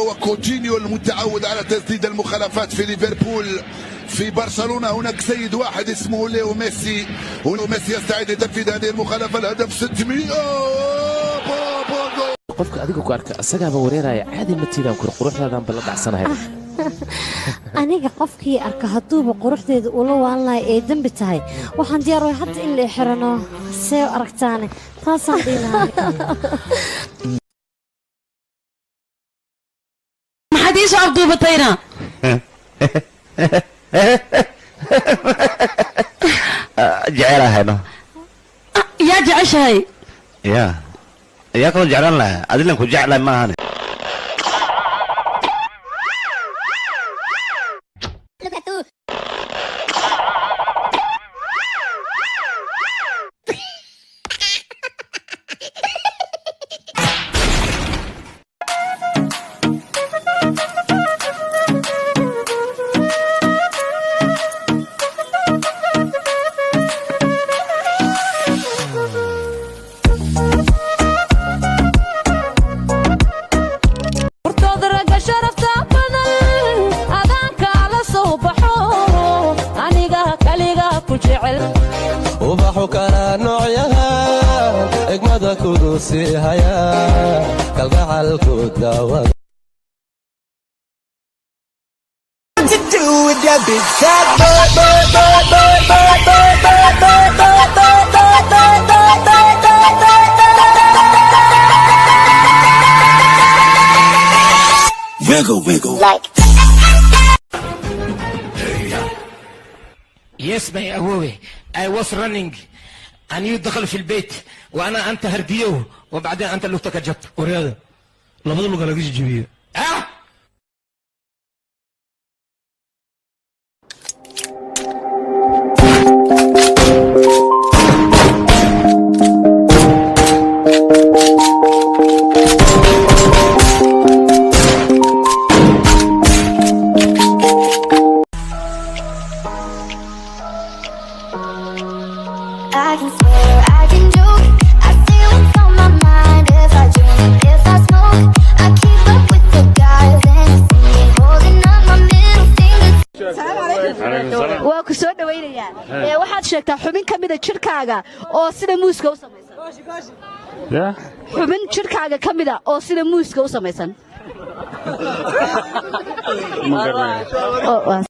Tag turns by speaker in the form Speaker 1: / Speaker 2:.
Speaker 1: هو كوتينيو المتعود على تسديد المخالفات في ليفربول. في برشلونة هناك سيد واحد اسمه ليو ميسي، وميسي يستعد لتنفيذ هذه المخالفة. الهدف 600.
Speaker 2: Qofka adiga ku arka asagaaba wareeraya, caadi ma tiidaan kur quruxdaadaan bala dhacsanahay.
Speaker 3: Aniga qofkii arka hadduuba quruxdeeda ula waalan lahay ee dembi tahay, waxaan diyaar wahay hadda in la xirano. See u aragtaane? Taasaan dhihi lahaa.
Speaker 4: Maxaad ii soo afduubatayna?
Speaker 5: Jecelahayno.
Speaker 4: Yaa jeceshahay?
Speaker 5: Ya, yaa kaloo jeclaan lahaa? Adilan ku jeclahay maahane.
Speaker 6: Hortooda ragga sharafta badan adaanka la soo baxo, aniga kaliga ku jecel.
Speaker 7: Ubaxu kala noocyaha egmada kudu sii haya kalgacalku daawada.
Speaker 8: To do with that big fat butt, butt, butt, butt, butt, butt, butt, butt, butt, butt, butt, butt, butt, butt, butt, butt, butt.
Speaker 1: Wiggle, wiggle.
Speaker 8: Like.
Speaker 9: Yes, my أبوي, I was running and you دخل في البيت وأنا أنت هرديو وبعدين أنت لugta jabt.
Speaker 10: Waryaada, labada luga laga jijibiye.
Speaker 9: Ah.
Speaker 11: I can swear, I can joke, I say what's on my mind. If I drink, if I smoke, I keep up with the guys, and you see me holding up my middle finger.
Speaker 4: Waa ku soo dhawaynayaa. Ee waxaad sheegtaa xubin ka mida jidhkaaga oo sida muuska u samaysan. Xubin jidhkaaga ka mida oo sida muuska u samaysan. Oo, waa